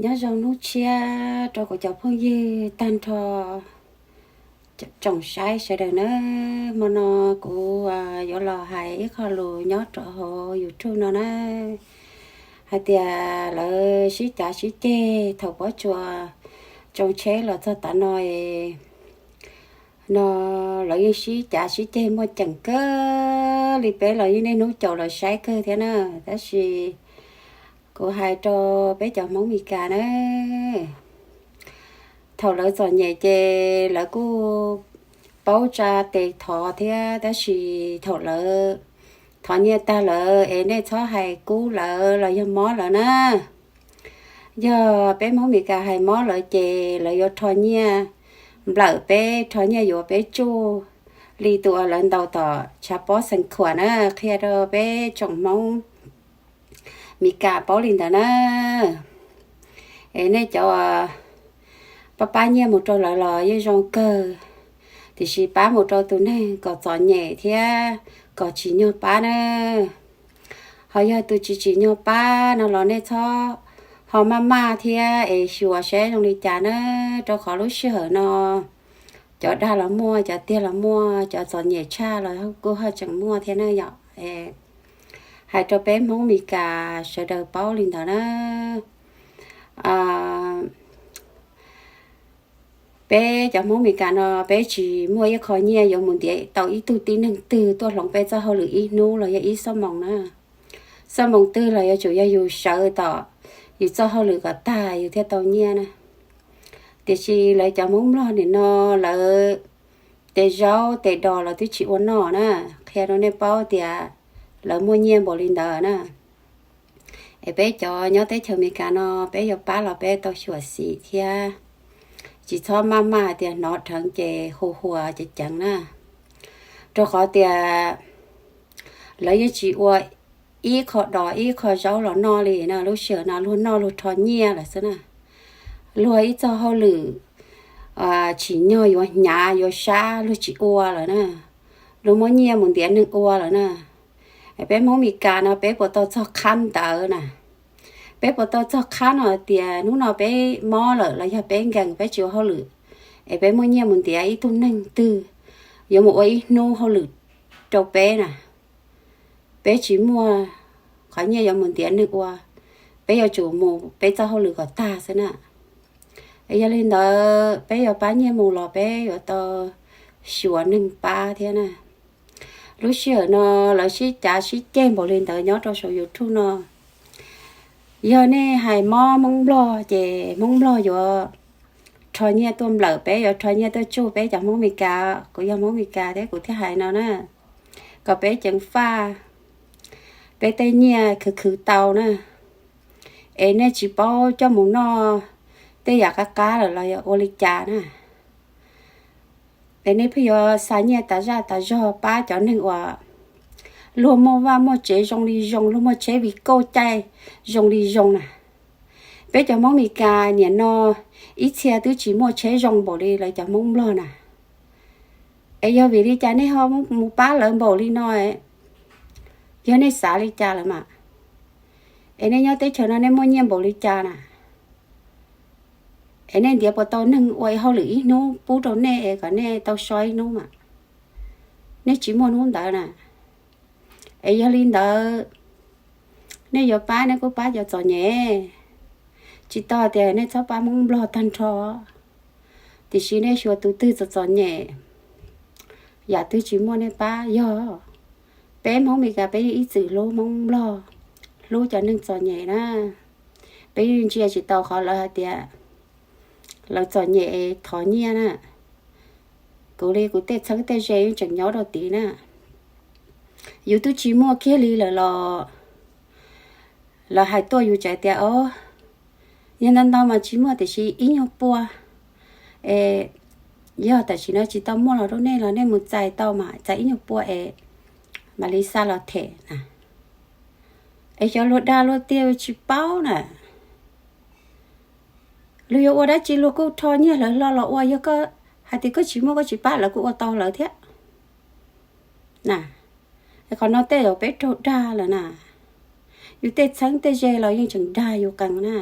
Nyob zoo hnub tshiab rau kuv cov phooj ywg tag nrho tsoom saib sawv daws nawb. Hmo no kuv yuav los hais ib qho lus nyob rau hauv YouTube no na, hais tias lawv sib cav sib ceg thaum pob tsuas tsoo tsheb los txog tav no no, lawv yeej sib cav sib ceg muaj ceem kawg li, peb los yeej niaj hnub caum lawv saib kawg thiab na. Tab sis kuv hais rau peb cov Hmoob Mes Kas na, thaum lawv txom nyem ces lawv kuj paub tsa tes thov thiab, tab sis thaum lawv thov nyiaj tag lawm es nej txhob hais kub lawv los yog mob lawv na. Yog peb Hmoob Mes Kas hais mob lawv ces lawv yuav rho nyiaj nplawm peb, rho nyiaj yuav peb tsuj li tus uas lawv ntaus tom tshav pob xeev khuam na. Qhia rau peb tsoom Hmoob Mes Kas paub li ntawd na. Es nej cov pab pab nyiaj mus rau lawv los yeej zoo kawg, tiam sis pab mus rau tus neeg kom txom nyem thiab kom tsim nyog pab na. Ho yog tus tsis tsim nyog pab no los nej txhob ho maj maj thiab es xyuas seb zoo li cas na, rau qhov lub sij hawm no cov dag los muaj, cov tiag los muaj, cov txom nyem tshaj los kuj haj tseem muaj thiab na yom. Hais rau peb Hmoob Mes Kas sawv daws paub li ntawd na. Peb cov Hmoob Mes Kas no peb tsis muaj ib qho nyiaj yuav mus ntiav tau ib tug tib neeg twg tuaj hloov peb txoj hauj lwm ib hnub los yog ib xuab moos na. Xuab moos twg los yuav tsum yog yus sawv tom yus txoj hauj lwm kom tag yus thiaj tau nyiaj na. Tiam sis lawv cov Hmoob Nplog nim no lawv tes zaub tes dos los twb tsis ua noj na. Qhia rau nej paub tias lawv muaj nyiaj npaum li ntawd na. Es peb cov nyob teb chaws Amelikas no peb yuav pab los peb tau xyuam xim thiab, tsis txhob maj maj hais tias hnov dheev ces hu huas ceev ceev na. Rau qhov tias lawv yeej tsis ua ib qho dos ib qho zaub los noj li na, lub sij hawm no luag noj luag rho nyiaj lawm xwb na. Luag ib txoj hauj lwm tsim nyog yuav hnyav yuav sab luag tsis ua lawm na, luag muab nyiaj mus ntiav neeg ua lawm na. Peb Hmoob Amelikas no peb puas tau txog qhab ntawd na? Peb puas tau txog qhab no tias hnub no peb mob lawm los yog peb nkees peb tsis ua hauj lwm, es peb muab nyiaj mus ntiav ib tug neeg twg yuav mus ua ib hnub hauj lwm rau peb na? Peb tsis muaj qhov nyiaj yuav mus ntiav neeg ua, peb yuav tsum mus peb txoj hauj lwm kom tag xwb na. Yog li ntawd peb yuav pab nyiaj mus los peb yuav tau xyuas neeg pab thiab na. Lub sij hawm no lawv sib cav sib ceg npaum li ntawd nyob rau saum YouTube no. Yog nej hais mob Hmoob Nplog ces Hmoob Nplog yuav rho nyiaj tuaj nplawm peb, yuav rho nyiaj tuaj tsuj peb cov Hmoob Amelikas. Kuv yog Hmoob Amelikas thiab kuv thiaj hais no na, kom peb ceev faj, peb tej nyiaj khwv khwv tau na. Es nej tsis paub coj mus noj tej yam qab qab lawm los yog ua li cas na? Es nej pheej yuav xa nyiaj tas zaj tas zog pab cov neeg uas luag muaj vaj muaj tsev zoo li zoo, luag muaj tsheb Vigo caij zoo li zoo na. Peb cov Hmoob Amelikas niam no ib txhia twb tsis muaj tsheb zoo npaum li lawv cov Hmoob Nplog na. Es yog vim li cas nej ho mus pab lawv npaum li no? Yog nej xav li cas lawm mas? Es nej nyob teb chaws no nej muaj nyiaj npaum li cas na? Es nej ntiav puas tau neeg ua hauj lwm ib hnub pub rau nej es kom nej tau so ib hnub mas? Nej tsis muaj hnub ntawd na. Es yog li ntawd, nej yuav pab nej kuj pab cov txom nyem, tsis tau tias nej txhob pab Hmoob Nplog tag nrho. Tiam sis nej xyuas tus twg txom txom nyem, yam twg tsis muaj nej pab. Yog peb Hmoob Amelikas peb yeej ib txwm hlub Hmoob Nplog, hlub cov neeg txom nyem na. Peb yeej ntsia tsis tau qhov lawv hais tias lawv txom nyem thov nyiaj na. Kuv li kuv tej txheeb tej ze yeej tseem nyob rau tid na. Yus twb tsis muaj kiag li lawm los lawv hais tuaj yus tseem tias, o, yog ntau ntau mas tsis muaj tiam sis ib nyuag pua es yog tam sim no tsis tau muaj los rau nej los nej mus txais tau mas txais ib nyuag pua es mam li xa los them na. Es xyov luag dag luag tiag tsis paub na. Luag yuav ua dab tsi luag kuj rho nyiaj hlawv hlo los ua, yog koj hais tias koj tsis muaj koj tsis pab lawv kuj ua tau lawv thiab na. Qhov no tej zaum peb raug dag lawm na. Yus tej txheeb tej ze los yeej tseem dag yus qees na.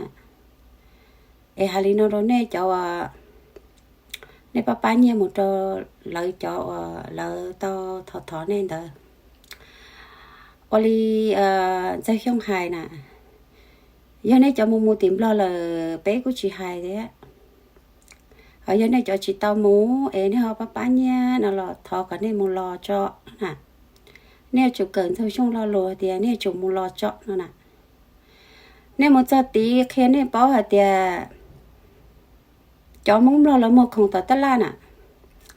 Es hais li no rau nej cov uas nej pab pab nyiaj mus rau lawv cov uas lawv tau thov thov nej ntawd. Ua li Ntxawg Xyooj hais na, yog nej cov mus mus tim Nplog lawm peb kuj tsis hais thiab. Ho yog nej cov tsis tau mus es nej ho pab pab nyiaj no los thov kom nej mus los tso na. Nej yuav tsum kawm Ntxawg Xyooj lo lus tias nej yuav tsum mus los tso no na. Nej mus txog tid qhia nej paub hais tias cov Hmoob Nplog lawv muag khoom tom tab laj na,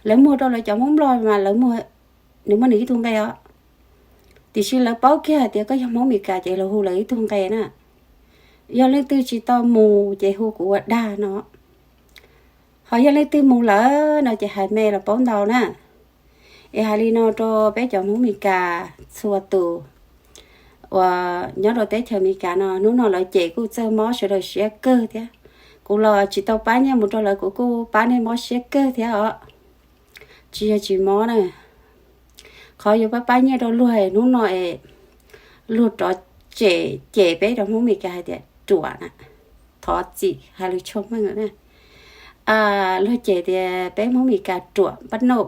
lawv muag rau lawv cov Hmoob Nplog mas lawv muag, nws muaj nws ib tug nqe os. Tiam sis lawv paub kiag hais tias koj yog Hmoob Meskas ces lawv hu lawv ib tug nqe na. Yog leej twg tsis tau mus ces hu kuv ua dag no. Ho yog leej twg mus lawm no ces hais me los paub ntau na. Es hais li no rau peb cov Hmoob Meskas txhua tus uas nyob rau teb chaws Amelikas no, hnub no lawv cem kuj txawj mob sawv daws siab kawg thiab. Kuv los tsis tau pab nyiaj mus rau lawv, kuv kuj pab nej mob siab kawg thiab os. Tsis yog tsis mob na. Qhov yuav pab pab nyiaj rau luag es hnub no es luag rov cem, cem peb cov Hmoob Meskas hais tias ruam na, thov txim hais lus tshua meej na. Luag cem tias peb Hmoob Meskas ruam pab noj,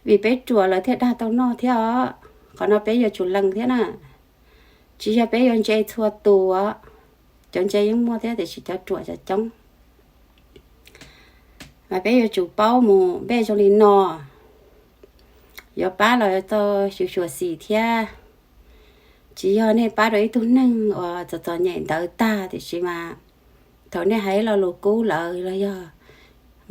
vim peb ruam lawv thiaj dag tau noj thiab os. Qhov no peb yuav tsum lees thiab na. Tsis yog peb yuav ntse txhua tus os, cov ntse yeej muaj thiab tiam sis cov ruam cov coob. Mas peb yuav tsum paub mus npej zoo li no, yuav pab los tau xyuam xim thiab. Tsis yog nej pab rau ib tug neeg uas txom txom nyem ntawd tag, tiam sis mas thaum nej hais lo lus kub lawv los yog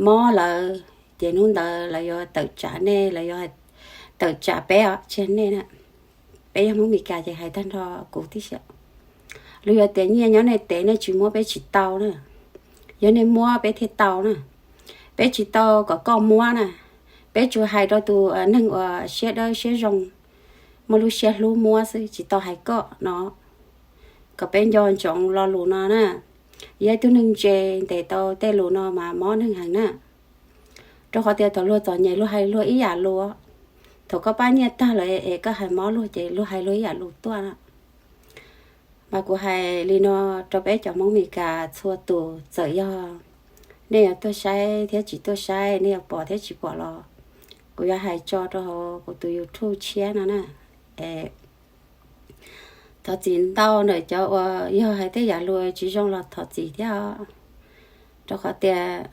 mob lawv, ces hnub ntawd lawv yuav tawm tsam nej, lawv yuav tawm tsam peb os, tsis yog nej na. Peb yog Hmoob Meskas ces hais tag nrho kuv tib si. Luag yuav tias nyiaj nyob nej tes, nej tsis muab peb tsis tau na. Yog nej muab peb thiaj tau na. Peb tsis tau kom koj muab na. Peb tsuas hais rau tus neeg uas siab dawb siab zoo, muaj lub siab hlub muab xwb, tsis tau hais koj no. Kom peb nco ntsoov lo lus no na. Yog ib tug neeg ntse ntes tau tej lus no mas mob neeg heev na. Rau qhov tias thaum luag txom nyem luag hais luag ib yam lus, thaum koj pab nyiaj tag lawm es koj hais mob luag ces luag hais luag ib yam lus tuaj na. Mas kuv hais li no rau peb cov Hmoob Meskas txhua tus, txawm yog nej yuav tuaj saib thiab tsis tuaj saib, nej yuav pom thiab tsis pom los, kuv yuav hais tso rau hauv kuv tus YouTube tshiab no na. Es thov txim ntau ntawm cov uas yog hais tej yam lus tsis zoo los thov txim thiab os. Rau qhov tias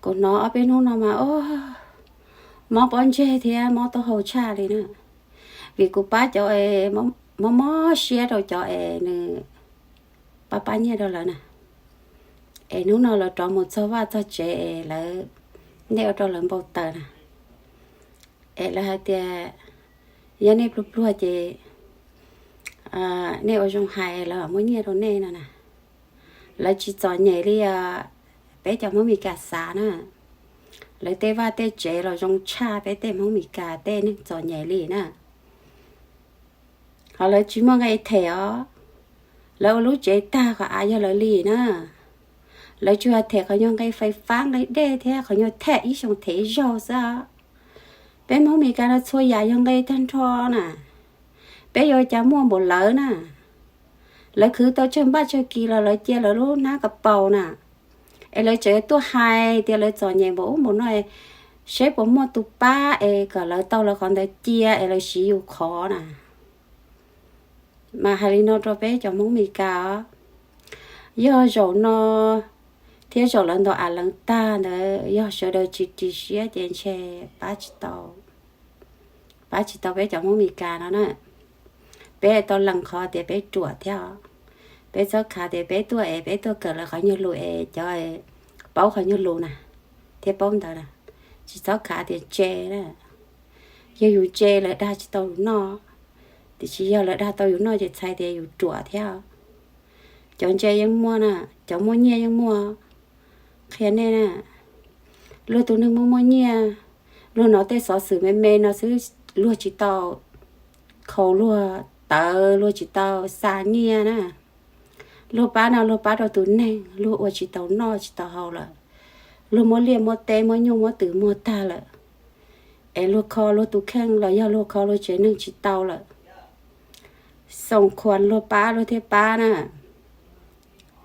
kuv hnov ob peb hnub no mas mob pob ntseg thiab mob taub hau tshaj li na. Vim kuv pab cov es mob mob siab rau cov es nws pab pab nyiaj rau lawv na. Es hnub no lawv rov mus txog vaj txog tsev es lawv, nej ua rau lawv npau taws na. Es lawv hais tias yog nej pluag pluag ces nej ua zoo hais lawv muab nyiaj rau nej no na. Lawv tsis txom nyem li peb cov Hmoob Meskas xav na. Lawv tej vaj tej tsev los zoo tshaj peb tej Hmoob Meskas tej neeg txom nyem li na. Ho lawv tsis muaj nqe them os. Lawv ua lub tsev tag qhov av yog lawv li na. Lawv tsuas them qhov nyuag nqe fais fab nqe dej thiab qhov nyuag thaj ib xyoo them ib zaug xwb. Peb Hmoob Meskas no txhua yam yog nqe tag nrho na. Peb yuav cas muaj npaum lawv na. Lawv khwv tau tsawg npaj tsawg kis los lawv cia lawv lub hnab ka paus na. Es lawv tseem tuaj hais tias lawv txom nyem npaum ub npaum no, seb puas muaj tus pab es kom lawv tau lawv qhov ntawd cia es lawv siv yus qhov na. Mas hais li no rau peb cov Hmoob Meskas os, yog zaum no thiab zaum lawv ntaus av leev tag ntawd yog sawv daws tsis ris siab ces ntshe pab tsis tau, pab tsis tau peb cov Hmoob Meskas no na. Peb tau lees qhov tias peb ruam thiab os. Peb txhob khav tias peb tuaj es peb tuaj kawm lawv qhov nyuag lus es cov paub qhov nyuag lus na thiab paub ntawv na, tsis txhob khav tias ntse na. Yog yus ntse lawv dag tsis tau yus noj, tiam sis yog lawv dag tau yus noj ces txhais tias yus ruam thiab. Cov ntse yeej muaj na, cov muaj nyiaj yeej muaj. Qhia nej na, luag tus neeg muaj muaj nyiaj, luag hnov tej xov xwm me me no xwb, luag tsis tau khaus luag tawv, luag tsis tau xa nyiaj na. Luag pab no luag pab rau tus neeg luag ua tsis tau noj tsis tau haus lawm, luag muab liaj muab teb muab nyuj muab twm muag tag lawm, es luag kho luag tus kheej los yog luag kho luag tsev neeg tsis tau lawm, xoom khuas luag pab luag thiaj pab na.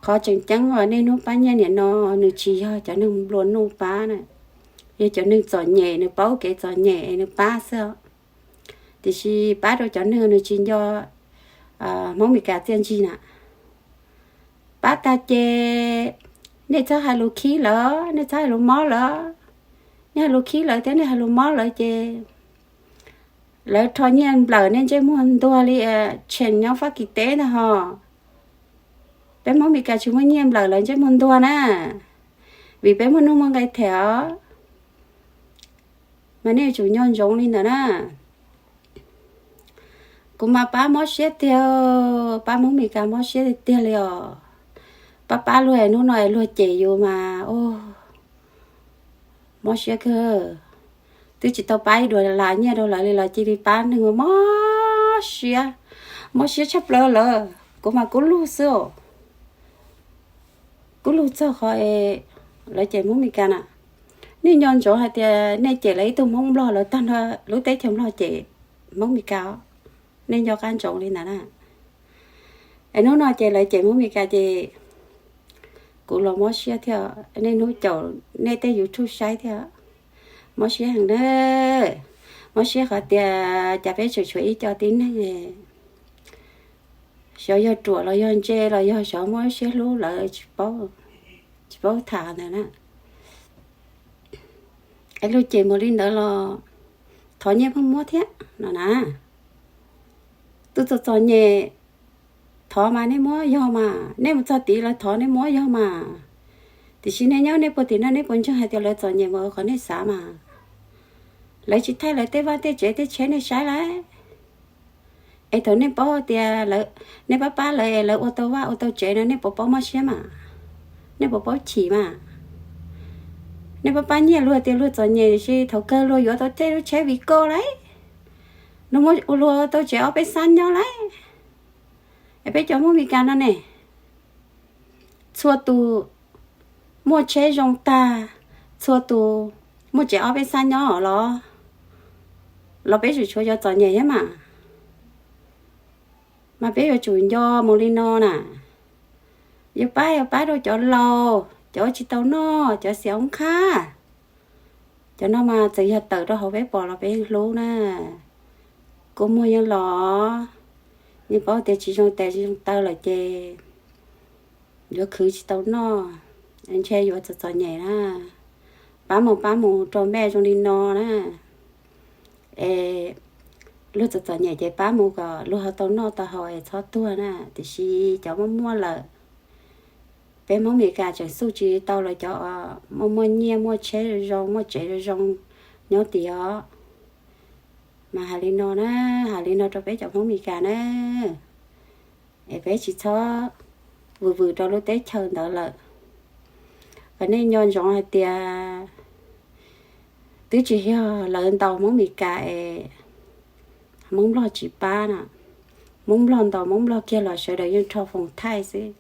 Qhov tseem ceeb uas niaj hnub pab nyiaj niam no, nws tsis yog cov neeg nplua nuj pab na, yog cov neeg txom nyem, nws paub kev txom nyem nws pab xwb. Tiam sis pab rau cov neeg nws tsis nco Hmoob Mes Kas txiaj ntsig na. Pab tag ces nej txhob hais lus khib lawv, nej txhob hais lus mob lawv. Nej hais lus khib lawv thiab nej hais lus mob lawv ces lawv rho nyiaj nplawm nej ntsej muag ntuag li tshee nyob Fab Kis teb ntag hos. Peb Hmoob Mes Kas tsis muaj nyiaj nplawm lawv ntsej muag ntuag na, vim peb muaj nuj muaj nqi them os. Mas nej yuav tsum nco ntsoov li ntawd na. Kuv mas pab mob siab tiag, pab Hmoob Mes Kas mob siab tiag tiag li os. Pab pab luag hnub no luag cem yus mas mob siab kawg. Twb tsis tau pab ib duas las nyiaj rau lawv li los cia li pab neeg mob siab, mob siab tshaj plaws lawm. Kuv mas kub lug xwb, kub lug txog qhov lawv cem Hmoob Mes Kas na. Nej nco ntsoov hais tias nej cem lawv ib tug Hmoob Nplog lawv tag nrho, lub teb chaws Nplog cem Hmoob Mes Kas os. Nej nco qab ntsoov li ntawd na. Es hnub no ces lawv cem Hmoob Mes Kas ces kuv los mob siab thiab, nej hnub caum nej tej YouTube saib thiab. Mob siab heev na, mob siab qhov tias cas peb tseem tshuav ib co tib neeg xyov yog ruam los yog ntse los yog xyov muaj siab hlub lawv tsis paub tham ntawd na. Es luag cem mus li ntawd los thov nyiaj pheej muab thiab no na. Tus txom txom nyem thov mas nej muab yog mas, nej mus txog tid lawv thov nej muab yog mas. Tiam sis nej nyob nej puag tim no nej puas ntseeg hais tias lawv txom nyem mus qhov nej xav mas? Lawv tsis thaij lawv tej vaj tej tsev tej tsheb nej saib lawm. Es thaum nej paub tias nej pab pab lawv es lawv ua tau vaj ua tau tsev no nej puas paub mob siab mas? Nej puas paub chim mas? Nej pab pab nyiaj luag tias luag txom nyem tiam sis thaum kawg luag yuav tau tej lub tsheb Vigo lawm, luag muaj ua luag tau tsev ob peb xab nyob lawm. Es peb cov Hmoob Mes Kas no ne, txhua tus muaj tsheb zoo tag, txhua tus muaj tsev ob peb xab nyob los, los peb tseem tshuav cov txom nyem thiab mas. Mas peb yuav tsum nco mus li no na. Yuav pab yuav pab rau cov laus, cov tsis tau noj, cov xiam oob qhab. Cov no mas txawm yog tawm rau hauv peb pom los peb yeej hlub na. Kua muag yeej los, yeej paub tias tsis zoo tes tsis zoo taw lawm ces yuav khwv tsis tau noj, ntshe yuav txom txom nyem na. Pab mus pab mus rau npej zoo li no na. Es luag txom txom nyem ces pab mus kom luag ho tau noj tau haus es txhob tuag na. Tiam sis cov muaj muaj lawm, peb Hmoob Mes Kas tseem xub tsis tau lawv cov muaj muaj nyiaj muaj tsheb zoo zoo muaj tsev zoo zoo nyob tid os. Mas hais li no na, hais li no rau peb cov Hmoob Mes Kas na, es peb tsis txhob vwm vwm rau lub teb chaws ntawd lawm. Kom nej nco ntsoov hais tias twb tsis yog lawv ntaus Hmoob Mes Kas es Hmoob Nplog tsis pab na. Hmoob Nplog ntaus Hmoob Nplog kiag los sawv daws yeej rho foos thaij xwb,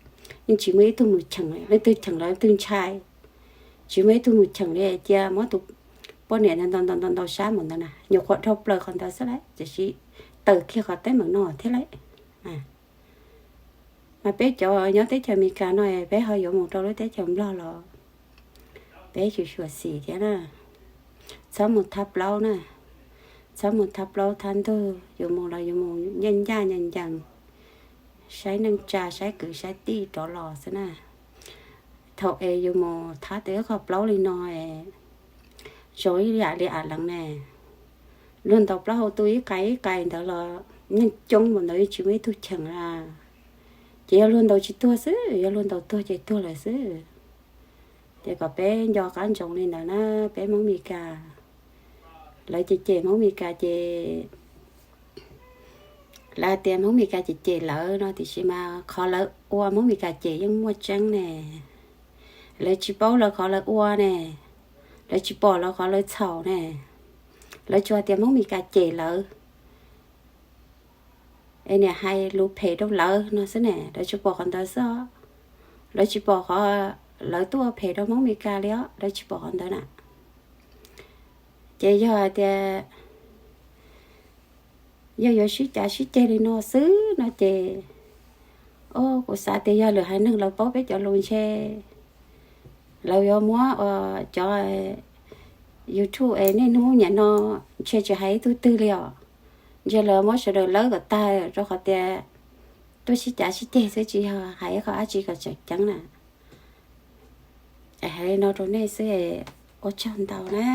yeej tsis muaj ib tug mus cheem, leej twg cheem los leej twg ntshai. Tsis muaj ib tug mus cheem li, cia muab tus poj niam ntaus ntaus ntaus sab mus ntawd na, nyuam qhuav dhau plaws qhov ntawd xwb las, tiam sis tawm kiag qhov teeb meem no thiab lauj. Mas peb cov nyob teb chaws Amelikas no peb ho yuav mus rau lub teb chaws Nplog los peb tsuas xyuam xim thiab na. Txhob mus thab plaub na, txhob mus thab plaub thab ntug, yuav mus los yuav mus ncaj ncaj ncees ncees, saib neej tsa saib kwv saib tij rov los xwb na. Thaum es yuav mus thab tau ib qho plaub li no, zoo ib yam li a leev ne, luag ntaus plaub hau tu ib qais ib qais ntawd los neeg coob mus ntawd yeej tsis muaj ib tug cheem a. Ces yog luag ntaus tsis tuag xwb, yog luag ntaus tuag ces tuag lawm xwb. Ces kom peb nco qab ntsoov li ntawd na, peb Hmoob Amelikas. Lawv cem cem Hmoob Amelikas ces lawv hais tias Hmoob Amelikas cem cem lawv no, tiam sis mas qhov lawv ua Hmoob Amelikas cem yeej muaj tseeb ne. Lawv tsis paub lawv qhov lawv ua ne, lawv tsis pom lawv qhov lawv txhaum ne. Lawv tsuas hais tias Hmoob Amelikas cem lawv es niam hais lus phem rau lawv no xwb ne, lawv tsis pom qhov ntawd xwb os. Lawv tsis pom qhov lawv tuaj ua phem rau Hmoob Amelikas li os, lawv tsis pom qhov ntawd na. Ces yog hais tias yog yuav sib cav sib ceg li no xwb no ces Kuv xav tias yog lwm haiv neeg lawv paub peb cov lus ntshe lawv yuav muab cov YouTube es niaj hnub niam no ntshe tsis hais ib tug twg li os. Ntshe lawv muab sawv daws lawb kom tag rau qhov tias tuaj sib cav sib ceg xwb tsis yog hais ib qho dab tsi kom tseem ceeb na. Hais li no rau nej xwb, ua tsaug ntau na.